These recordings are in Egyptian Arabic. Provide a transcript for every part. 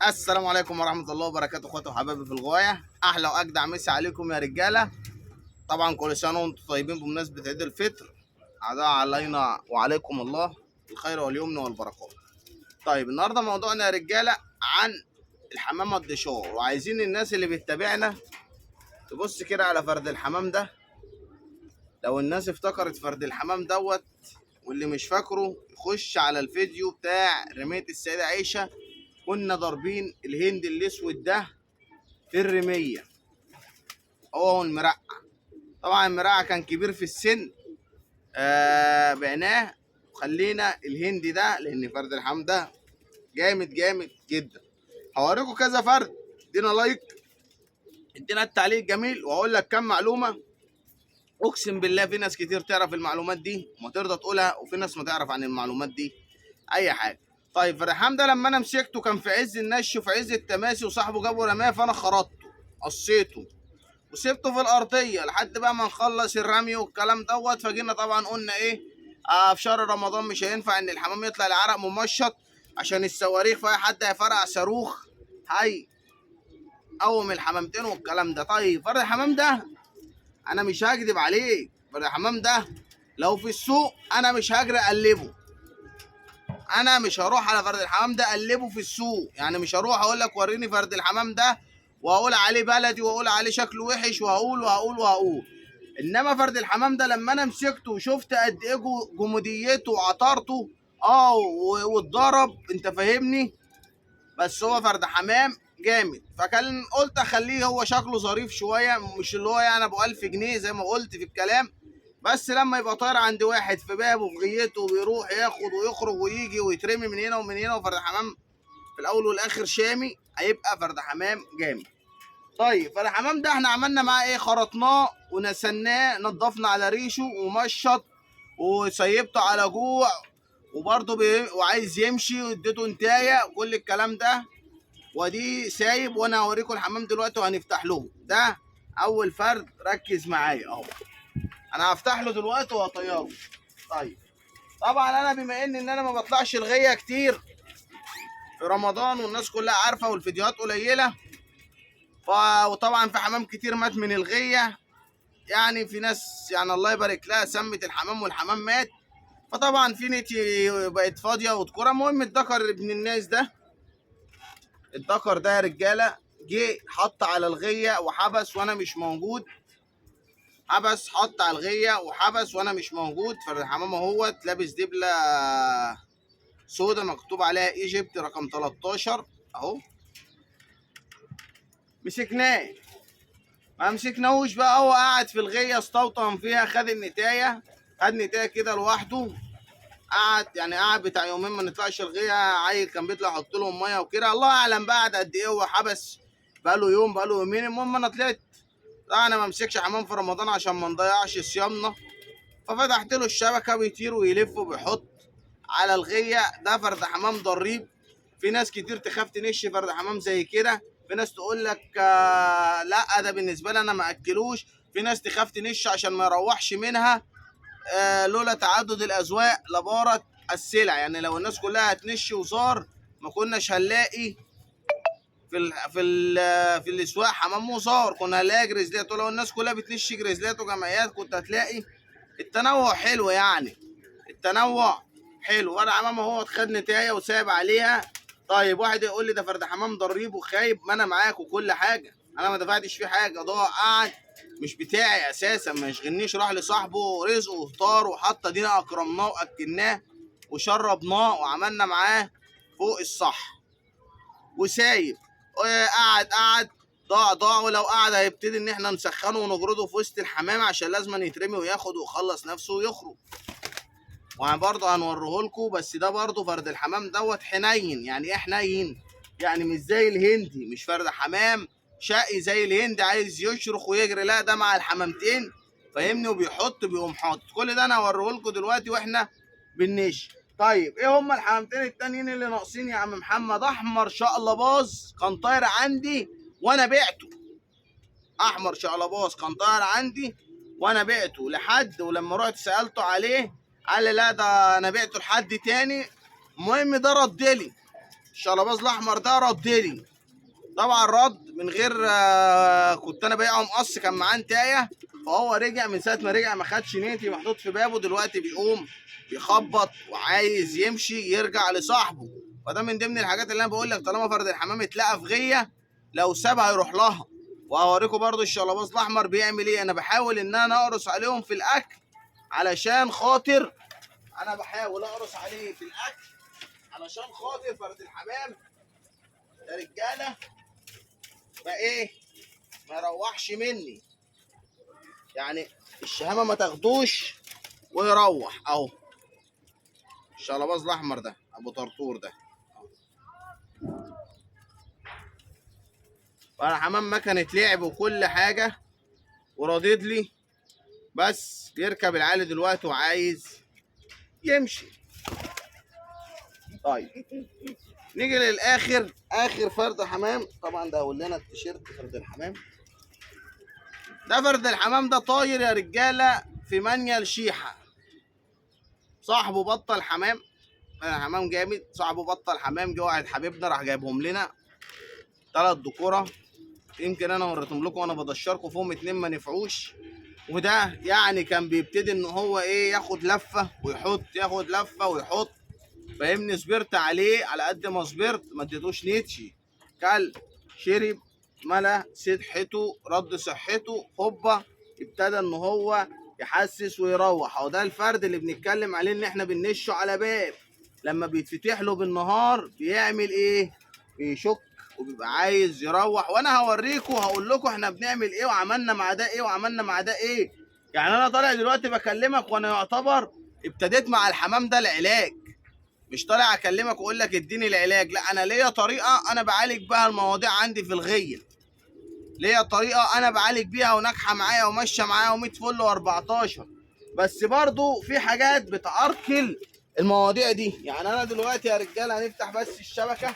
السلام عليكم ورحمة الله وبركاته، اخواتي وحبايبي في الغاية. احلى واجدع مسا عليكم يا رجاله. طبعا كل سنة وانتم طيبين بمناسبة عيد الفطر، عدا علينا وعليكم الله الخير واليمن والبركات. طيب النهارده موضوعنا يا رجاله عن الحمامة الدشار، وعايزين الناس اللي بتتابعنا تبص كده على فرد الحمام ده. لو الناس افتكرت فرد الحمام دوت، واللي مش فاكره يخش على الفيديو بتاع رمية السيدة عيشة، كنا ضاربين الهند الاسود ده في الرمية هو والمرقع. طبعا المرقع كان كبير في السن، بعناه وخلينا الهندي ده لان فرد الحمام ده جامد جامد جدا. هوريكم كذا فرد، ادينا لايك، ادينا التعليق الجميل، وهقول لك كم معلومة. اقسم بالله في ناس كتير تعرف المعلومات دي وما ترضى تقولها، وفي ناس ما تعرف عن المعلومات دي اي حاجة. طيب فرد الحمام ده لما انا مسكته كان في عز النش وفي عز التماسي، وصاحبه جابه رماه، فانا خرطته قصيته وسبته في الارضية لحد بقى ما نخلص الرمي والكلام دوت. فجينا طبعا قلنا ايه، في شهر رمضان مش هينفع ان الحمام يطلع العرق ممشط عشان الصواريخ، فاي حد هيفرقع صاروخ هي قوم الحمامتين والكلام ده. طيب فرد الحمام ده انا مش هكدب عليك، فرد الحمام ده لو في السوق انا مش هجري اقلبه، انا مش هروح على فرد الحمام ده اقلبه في السوق. يعني مش هروح اقول لك وريني فرد الحمام ده واقول عليه بلدي واقول عليه شكله وحش وهقول وهقول وهقول. انما فرد الحمام ده لما انا مسكته وشفت قد ايه جموديته وعطارته واتضرب، انت فاهمني، بس هو فرد حمام جامد. فكان قلت اخليه، هو شكله ظريف شوية، مش اللي هو يعني ابو 1000 جنيه زي ما قلت في الكلام، بس لما يبقى طاير عند واحد في بابه في غيته وبيروح ياخد ويخرج ويجي ويترمي من هنا ومن هنا، وفرد حمام في الاول والاخر شامي، هيبقى فرد حمام جامد. طيب فرد الحمام ده احنا عملنا معاه ايه؟ خرطناه ونسناه، نضفنا على ريشه ومشط وسيبته على جوع، وبرضه وعايز يمشي واديته انتايه وكل الكلام ده، ودي سايب. وانا هوريكم الحمام دلوقتي وهنفتح له. ده اول فرد، ركز معايا اهو، انا هفتح له دلوقتي وهطيره. طيب طبعا انا بما ان انا ما بطلعش الغيه كتير في رمضان والناس كلها عارفه والفيديوهات قليله، وطبعا في حمام كتير مات من الغيه، يعني في ناس يعني الله يبارك لها سمت الحمام والحمام مات، فطبعا في نتي بقت فاضية وذكوره. المهم الذكر ابن الناس ده، الذكر ده يا رجاله جه حط على الغيه وحبس وانا مش موجود، حبس حط على الغيه وحبس وانا مش موجود. فالحمام اهوت لابس دبله سودا مكتوب عليها ايجيبت رقم 13 اهو. مسكناه، ما مسكناهوش بقى، هو قاعد في الغيه استوطن فيها، خد النتايه، خد نتايه كده لوحده، قعد يعني قعد بتاع يومين ما نطلعش الغيه، عيل كان بيطلع يحط لهم مية وكده، الله اعلم بقى قد ايه هو حبس، بقاله يوم بقاله يومين. المهم انا طلعت، لا انا ما امسكش حمام في رمضان عشان ما نضيعش صيامنا، ففتحت له الشبكة بيطير ويلف وبيحط على الغيه. ده فرد حمام ضريب، في ناس كتير تخاف تنش فرد حمام زي كده، في ناس تقول لك لا ده بالنسبة لي انا ما اكلوش، في ناس تخاف تنش عشان ما يروحش منها، لولا تعدد الاذواق لبارت السلع. يعني لو الناس كلها هتنش وزار ما كناش هنلاقي في الاسواق حمام وزار، كنا هنلاقي جريزلات، ولو الناس كلها بتنش جريزلات وجمعيات كنت هتلاقي التنوع حلو. يعني التنوع حلو. فرد حمام اهو خد نتايه وسايب عليها. طيب واحد يقول لي ده فرد حمام ضريب وخايب، ما انا معاك وكل حاجة، انا ما دفعتش فيه حاجة، ده قعد مش بتاعي اساسا، ما يشغلنيش، راح لصاحبه رزقه وطار وحط، دينا اكرمناه واكلناه وشربناه وعملنا معاه فوق الصح وسايب، قعد قعد ضاع ضاع. ولو قعد هيبتدي ان احنا نسخنه ونجرده في وسط الحمام عشان لازم يترمي وياخد ويخلص نفسه ويخرج. وبرضه هنوريه لكم، بس ده برضه فرد الحمام دوت حنين. يعني ايه حنين؟ يعني مش زي الهندي، مش فرد حمام شقي زي الهندي عايز يشرخ ويجري، لا ده مع الحمامتين فاهمني، وبيحط بيقوم حاطط. كل ده انا هوريه لكم دلوقتي واحنا بننش. طيب ايه هما الحمامتين التانيين اللي ناقصين يا عم محمد؟ احمر شقلباز كان طاير عندي وانا بعته، احمر شقلباز كان طاير عندي وانا بعته لحد، ولما رحت سالته عليه قال لي لا ده انا بعته لحد تاني. المهم ده رد لي، الشلباز الاحمر ده رد لي، طبعا رد من غير كنت انا بايعه مقص، كان معاه نتايه، فهو رجع. من ساعة ما رجع ما خدش نيتي، محطوط في بابه، دلوقتي بيقوم بيخبط وعايز يمشي يرجع لصاحبه. فده من ضمن الحاجات اللي انا بقول لك، طالما فرد الحمام اتلقى في غيه لو سابها يروح لها. وهوريكم برضو الشلباز الاحمر بيعمل ايه. انا بحاول ان انا اقرص عليهم في الاكل علشان خاطر، انا بحاول اقرص عليه في الاكل علشان خاطر فرد الحمام يا رجاله ما ايه، ما يروحش مني، يعني الشهامه ما تاخدوش ويروح. اهو الشلباز الاحمر ده ابو طرطور ده، انا حمام مكنه لعب وكل حاجة وراضيت لي، بس بيركب العالي دلوقتي وعايز يمشي. طيب نيجي للاخر، اخر فرد حمام. طبعا ده هقول لنا التيشيرت فرد الحمام ده. فرد الحمام ده طاير يا رجاله في منيل شيحه، صاحبه بطل حمام، حمام جامد، صاحبه بطل حمام. جه واحد حبيبنا راح جايبهم لنا 3 دكوره، يمكن انا وريتهم لكم وانا بدشركم فيهم، 2 ما نفعوش. وده يعني كان بيبتدي ان هو ايه، ياخد لفه ويحط، ياخد لفه ويحط، فاهمني؟ صبرت عليه على قد ما صبرت، ما اديتوش نيتشي، كل شرب ملا صحته، رد صحته، هوبا ابتدى ان هو يحسس ويروح. اهو ده الفرد اللي بنتكلم عليه ان احنا بننشه على باب، لما بيتفتح له بالنهار بيعمل ايه؟ بيشك وبيبقى عايز يروح. وانا هوريكم وهقول لكم احنا بنعمل ايه وعملنا مع ده ايه وعملنا مع ده ايه. يعني انا طالع دلوقتي بكلمك وانا يعتبر ابتديت مع الحمام ده العلاج، مش طالع اكلمك واقول لك اديني العلاج، لا انا ليا طريقه انا بعالج بها المواضيع عندي في الغيه، ليا طريقه انا بعالج بيها وناجحة معايا وماشية معايا و100 فل و14. بس برضو في حاجات بتعرقل المواضيع دي. يعني انا دلوقتي يا رجاله هنفتح بس الشبكة،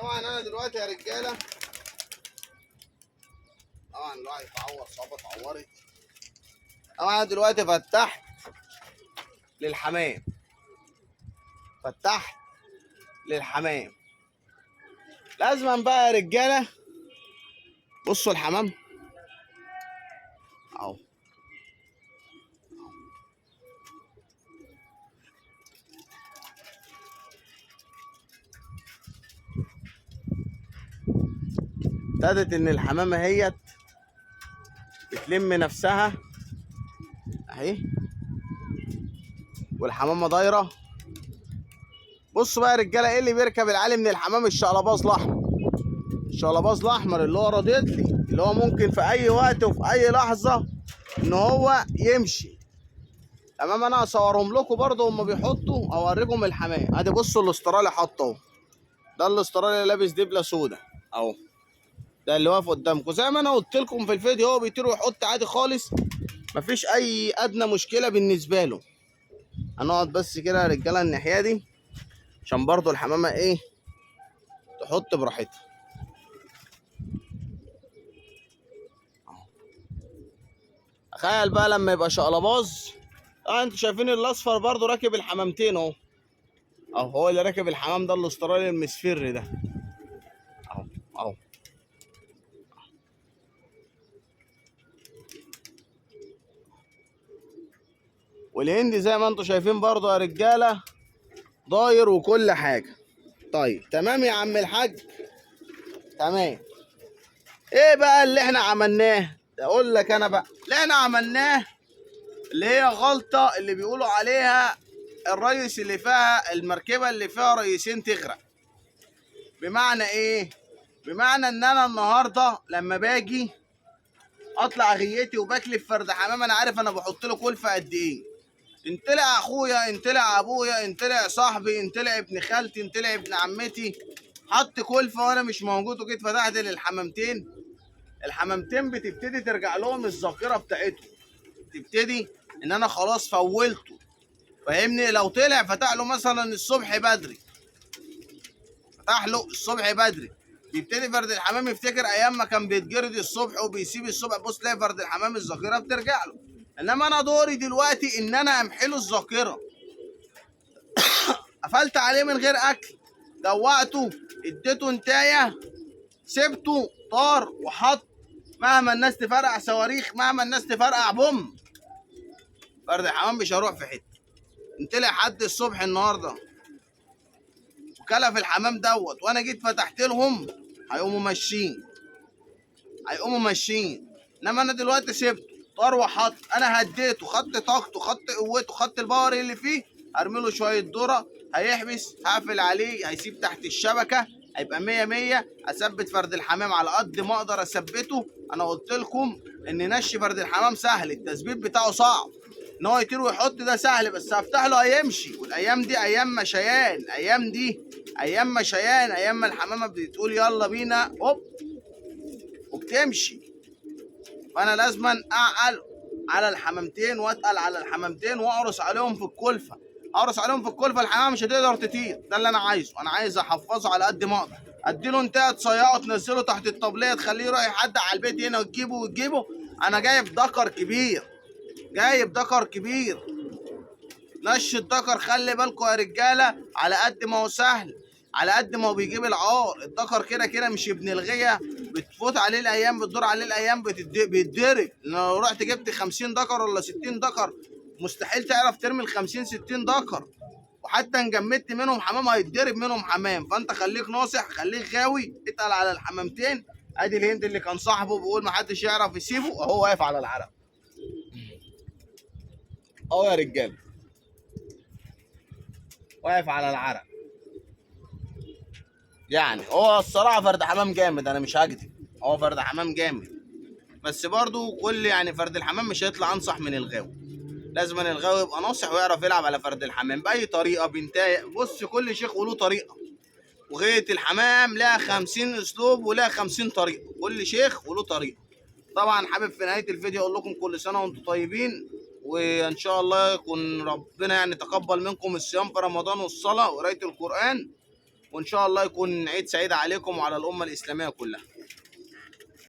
طبعا انا دلوقتي يا رجاله، طبعا الواحد اتعور، صعوبة اتعورت. طبعا انا دلوقتي فتحت للحمام، فتحت للحمام. لازما بقى يا رجاله بصوا الحمام اهو، ابتدت ان الحمامة هيت بتلم نفسها اهي، والحمامه دايرة. بصوا بقى يا رجاله ايه اللي بيركب العالي من الحمام؟ الشقلباز الاحمر. الشقلباز الاحمر اللي هو رضيت لي، اللي هو ممكن في اي وقت وفي اي لحظة ان هو يمشي. تمام، انا هصورهم لكم برضه هما بيحطوا، اوريكم الحمام. ادي بصوا الاسترالي حاطه اهو، ده الاسترالي اللي لابس دبله سودا اهو، ده اللي واقف قدامكم. زي ما انا قلت لكم في الفيديو هو بيطير ويحط عادي خالص، مفيش اي ادنى مشكلة بالنسبة له. هنقعد بس كده يا رجاله الناحية دي عشان برضو الحمامة ايه تحط براحتها. تخيل بقى لما يبقى شقلباز. انتوا شايفين الاصفر برضو راكب الحمامتين اهو، اهو هو اللي راكب الحمام ده الاسترالي المسفر ده اهو اهو. والهندي زي ما انتوا شايفين برضو يا رجاله داير وكل حاجة. طيب تمام يا عم الحاج، تمام. ايه بقى اللي احنا عملناه؟ اقول لك انا بقى اللي احنا عملناه، اللي هي غلطه اللي بيقولوا عليها الريس اللي فيها المركبة اللي فيها ريسين تغرق. بمعنى ايه؟ بمعنى ان انا النهارده لما باجي اطلع غيتي وبكلف فرد حمام، انا عارف انا بحط له كلفه قد ايه. ان طلع اخويا، ان طلع ابويا، ان طلع صاحبي، ان طلع ابن خالتي، ان طلع ابن عمتي، حط كلفه وانا مش موجود وجيت فتحت للحمامتين، الحمامتين بتبتدي ترجع لهم الذاكرة بتاعتهم، تبتدي ان انا خلاص فولته، فاهمني؟ لو طلع فتح له مثلا الصبح بدري، فتح له الصبح بدري، بيبتدي فرد الحمام يفتكر ايام ما كان بيتجرد الصبح وبيسيب الصبح، بص تلاقي فرد الحمام الذاكرة بترجع له. انما انا دوري دلوقتي ان انا امحله الذاكرة. قفلت عليه من غير اكل، دوقته، اديته انتايه، سبته طار وحط. مهما الناس تفرقع صواريخ، مهما الناس تفرقع بوم، فرد الحمام مش هيروح في حتة. ان طلع حد الصبح النهارده وكلف الحمام دوت وانا جيت فتحت لهم، هيقوموا ماشيين، هيقوموا ماشيين. انما انا دلوقتي سبته طار وحط، انا هديته، خدت طاقته، خدت قوته، خدت ال power اللي فيه، ارمي له شوية ذره، هيحبس، هقفل عليه، هيسيب تحت الشبكة، هيبقى 100 100. اثبت فرد الحمام على قد ما اقدر اثبته. انا قلت لكم ان نش فرد الحمام سهل، التثبيت بتاعه صعب، ان هو يطير ويحط ده سهل، بس هفتح له هيمشي. والايام دي ايام مشيان، ايام دي ايام مشيان، ايام ما الحمامة بتقول يلا بينا هوب وبتمشي. فانا لازما اعقل على الحمامتين واتقل على الحمامتين واقرص عليهم في الكلفة، اقرص عليهم في الكلفة. الحمامة مش هتقدر تطير، ده اللي انا عايزه. انا عايز احفظه على قد ما اقدر، اديله انتهى، تصيعه، تنزله تحت الطبلية، تخليه يروح يحدق على البيت هنا وتجيبه وتجيبه. انا جايب دكر كبير، جايب دكر كبير. نش الدكر، خلي بالكم يا رجاله، على قد ما هو سهل على قد ما هو بيجيب العار. الدكر كده كده مش ابن الغيه، بتفوت عليه الايام، بتدور عليه الايام، بيتضرب. لو رحت جبت 50 دكر ولا 60 دكر، مستحيل تعرف ترمي ال 50 60 دكر، وحتى ان جمدت منهم حمام هيتضرب منهم حمام. فانت خليك ناصح، خليك غاوي، اتقل على الحمامتين. ادي الهند اللي كان صاحبه بيقول ما حدش يعرف يسيبه، اهو واقف على العرق اهو يا رجاله، واقف على العرق. يعني هو الصراحة فرد حمام جامد، انا مش هكدب، هو فرد حمام جامد، بس برضو كل يعني فرد الحمام مش هيطلع انصح من الغاوي. لازم الغاوي يبقى ناصح ويعرف يلعب على فرد الحمام باي طريقه بنتايه. بص كل شيخ وله طريقه، وغاية الحمام لها 50 اسلوب ولها 50 طريقه، كل شيخ وله طريقه. طبعا حابب في نهاية الفيديو اقول لكم كل سنة وانتم طيبين، وان شاء الله يكون ربنا يعني تقبل منكم الصيام في رمضان والصلاة وقرايه القران، وان شاء الله يكون عيد سعيد عليكم وعلى الامة الاسلامية كلها.